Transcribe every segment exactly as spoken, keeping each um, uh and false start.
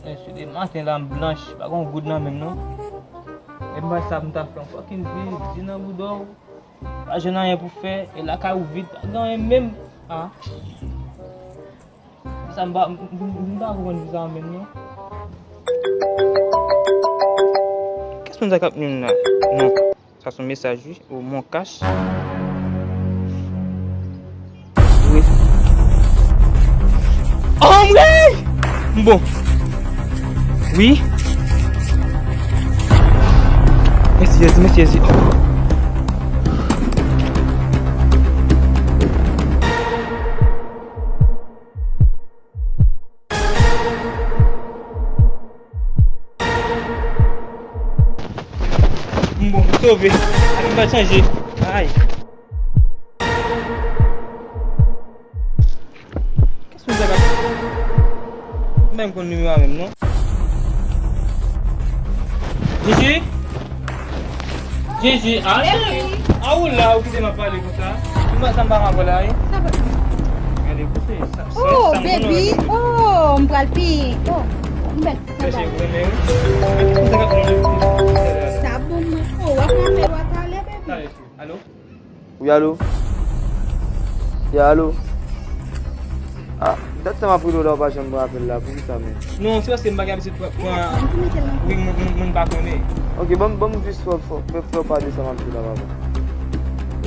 Mesye, de maten la, m blanch, pa gen yon goud nan men m, non. E m pa sa m ta fè, yon fucking vi, di nan bouda w, pa jwenn anyen pou fè, e lakay ou vid, pa gen anyen menm. Ah. Sa m pa, m, m, m pa konprann sa menm, non. Kès moun sa k ap nwi m la? Non. Sa se yon mesaj, wi. O, mon kach. Wi. Anmwey! M bon. Wi. Mèsi, Jezi, mèsi, Jezi. Oh. M bon, m sove. Ak m pral chanje. Ay. Kès moun sa k ap... M pa menm konn nimewo a menm, non. Jiji? Jiji, a, a, ou la, ou kite m ap pale konsa. M pa, sa m pa mal la, wi. Gade, kote sa, sa, oh, sa m konnen baby. Oh, m pral pi. Oh, m bèl. Chèche grenmen, wi. Sa bon, mwen. Oh, w ap nan apèl, w ap pale, baby. Alo? Wi, alo? Ya, alo? Ah, dat sa m ap rele w la, w pa janm pran apèl la, poukisa menm? Non, se paske m pa gen abitid pran, pran, wi, moun, moun, moun pa konnen. Ok, ban m, ban m jis fè, fè, fè, fè w pale sa m ap di w la, papa.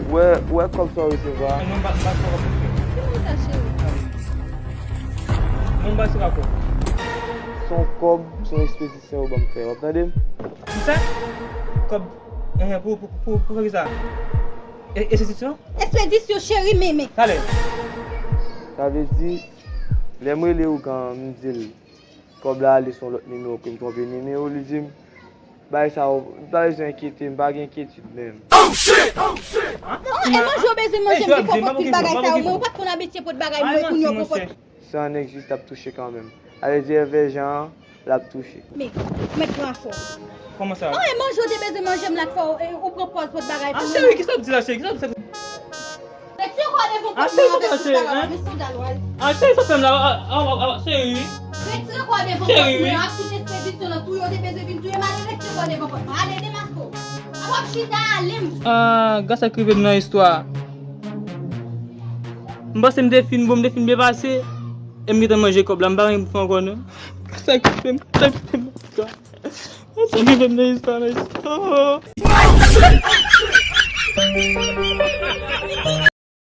Ou wè, ou wè kòb sa w resevwa a? Non, m pa, m pa fè kòb. Ki moun sa, cheri? Non, m pa resevwa kòb. Se yon kòb, se yon ekspedisyon yo ban m fè, w ap tande m? Kisa? Kòb, enhen, pou, pou, pou, pou fè kisa? E, ekspedisyon? Ekspedisyon, cheri, men, men. Talè. Sa vle di, lè m rele ougan an, m di l, kòb la ale sou yon lòt nimewo, ke m twonpe nimewo, li di m, bagay sa yo, m pa bezwen enkyete, m pa gen enkyetid menm. Oh, shit! Oh, shit! Oh, e manje w bezwen manje, m te fè w anpil bagay sa yo, men ou pa t konn abitye pot bagay mwen, kounye a w pran pot. San nèg jis t ap touche kanmenm. Ale di evè jan an, l ap touche. Men, ou mèt pran afè w. Kòman sa? Oh, e manje w te bezwen manje m la k fè w, e, ou pran pòz pot bagay pou mwen. Ah, cheri, kisa w ap di la, cheri? Kisa w ap di? Retire kò w devan pòt mwen avèk tout bagay w ap met sandal w al. Ah, cheri, sa fè m la, ah, ah, ah, ah, cheri. Retire kò w devan pòt mwen ak tout ekspedisyon nan, touye w te bezwen vin touye m, ale retire kò w devan pòt mwen. Ale, demaske w. Apa w ap chita, ale m. Ah, gras sa k rive m nan istwa a. M panse m te fin bon, m te fin byen pase. E m gentan manje kòb la, m pa gen pou fè ankò non. Sa kite m, sa kite m nan istwa. Sa rive m nan istwa, nan istwa.